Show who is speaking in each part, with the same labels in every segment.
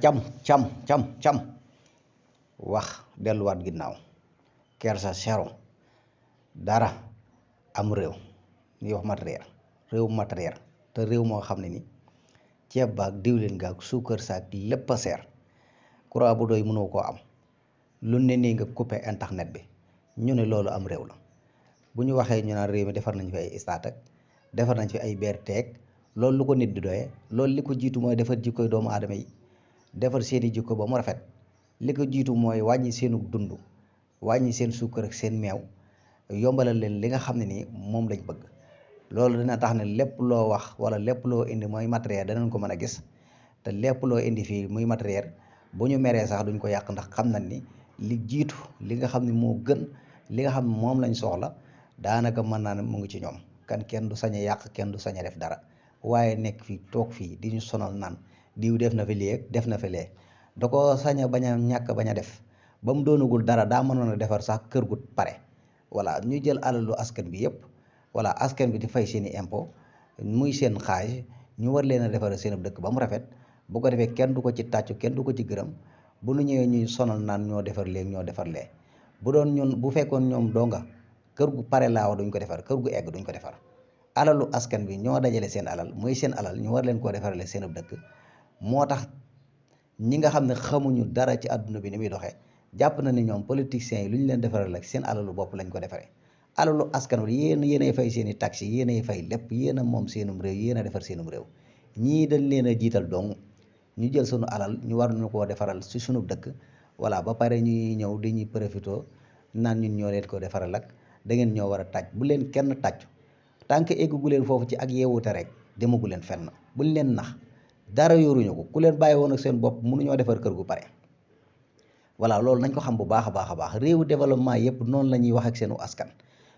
Speaker 1: cam cam cam cam wax delluwaat ginnaaw kersa zéro dara am réew ñuy wax matériel réew matériel te réew moo xam ne ni ceeb baag diwlin gaag suukar saak lépp a seer courant bu doy mënoo koo am lu ne nii nga coupé internet bi ñu ne loolu am réew la bu ñu waxee ñu naan réew mi defar nañ fi ay stade ak defar nañ fi ay BRT ak loolu lu ko nit di doyee loolu li ko jiitu mooy defar jikkoy doomu aadama yi defar seeni jikko ba mu rafet li ko jiitu mooy wàññi seenu dund wàññi seen suukar ak seen meew yombalal leen li nga xam ne nii moom lañ bëgg loolu dina tax ne lépp loo wax wala lépp loo indi mooy matériel danañ ko mën a gis te lépp loo indi fii muy matériel bu ñu meree sax duñ ko yàq ndax xam nañ ni li jiitu li nga xam ne moo gën li nga xam ne moom lañ soxla daanaka mën naa ne mu ngi ci ñoom kan kenn du sañ a yàq kenn du sañ a def dara waaye nekk fii toog fii di ñu sonal naan diw def na fi lii def na fi lee da ko sañ a bañ a ñàkk bañ a def ba mu doonagul dara daa mënoon a defar sax kër gu pare voilà ñu jël alalu askan bi yëpp voilà askan bi di fay seen i impôt muy seen xaaj ñu war leen a defar seen dëkk ba mu rafet bu ko defee kenn du ko ci tàccu kenn du ko ci gërëm bu nu ñëwee ñuy sonal naan ñoo defar léegi ñoo defar lee bu doon ñun bu fekkoon ñoom donga kër gu pare laaw duñ ko defar kër gu egg duñ ko defar alalu askan bi ñoo dajale seen alal muy seen alal ñu war leen koo defarale seen dëkk moo tax ñi nga xam ne xamuñu dara ci àdduna bi ni muy doxee jàpp na ni ñoom politiciens yi lu ñu leen defaral ak seen alalu bopp lañ ko defaree alalu askan wi yéenay fay seen i taxes yéenay fay lépp yéen a moom seenum réew yéen a defar seenum réew ñii dañ leen a jiital dong ñu jël sunu alal ñu war ñu koo defaral si sunu dëkk voilà ba pare ñuy ñëw dañuy profité naan ñun ñoo leen ko defaral ak da ngeen ñoo war a tàcc bu leen kenn tàcc tant que eggu leen foofu ci ak yeewute rek demagu leen fenn buñ leen nax dara yoruñu ko ku leen bàyyi woon ak seen bopp mënuñoo defar kër gu pare voilà loolu nañ ko xam bu baax a baax a baax réewu développement yëpp noonu la ñuy wax ak seenu askan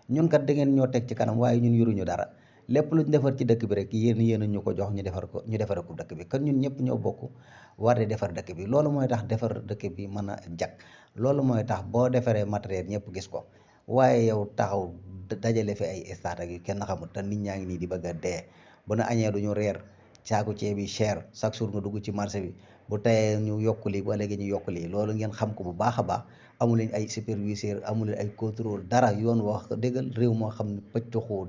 Speaker 1: ñun kat da ngeen ñoo teg ci kanam waaye ñun yoruñu dara lépp luñ defar ci dëkk bi rek yéen ñu ko jox ñu defar ko ñu defare ko dëkk bi kon ñun ñëpp ñoo bokk war di defar dëkk bi loolu mooy tax defar dëkk bi mën a jag loolu mooy tax boo defaree matériel ñëpp gis ko waaye yow taxaw dajale fi ay stade ak yu kenn xamul te nit ñaa ngi nii di bëgg a dee bu na añee duñu reer caaku ceeb yi cher chaque jour nga dugg ci marché bi bu tayee ñu yokku lii ba léegi ñu yokku lii loolu ngeen xam ko bu baax a baax amu leen ay superviseur amu leen ay contrôle dara yoon wax dëggal réew moo xam ne pëccoxoo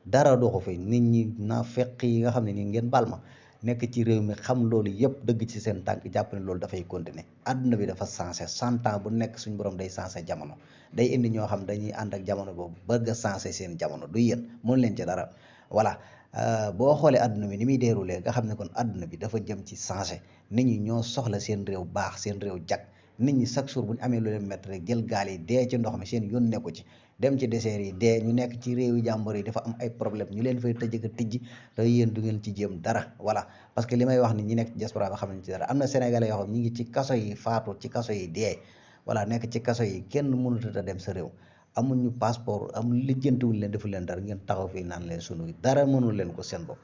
Speaker 1: dara doxu fi nit ñi naa fekk yi nga xam ne nii ngeen baal ma nekk ci réew mi xam loolu yëpp dëgg ci seen tànk jàpp ne loolu dafay continuer àdduna bi dafa changé 100 ans bu nekk suñu borom day changé jamono day indi ñoo xam dañuy ànd ak jamono boobu bëgg a changé seen jamono du yéen mënu leen ci dara voilà boo xoolee àdduna bi ni muy déroulé nga xam ne kon àdduna bi dafa jëm ci changé nit ñi ñoo soxla seen réew baax seen réew jag nit ñi chaque jour bu ñu amee lu leen métti rek jël gaal yi dee ci ndox mi seen yoon nekku ci dem ci désert yi dee ñu nekk ci réew yi jàmbur yi dafa am ay problème ñu leen fay tëjëk a tijji te yéen du ngeen ci jéem dara voilà parce que li may wax ni ñi nekk ci diaspora ba xam nañ ci dara am na sénégalais yoo xam ñi ngi ci kaso yi faatu ci kaso yi dee voilà nekk ci kaso yi kenn mënut a dem sa réew amuñu passeport amul lijjantiwul leen deful leen dara ngeen taxaw fii naan leen sunu dara mënul leen ko seen bopp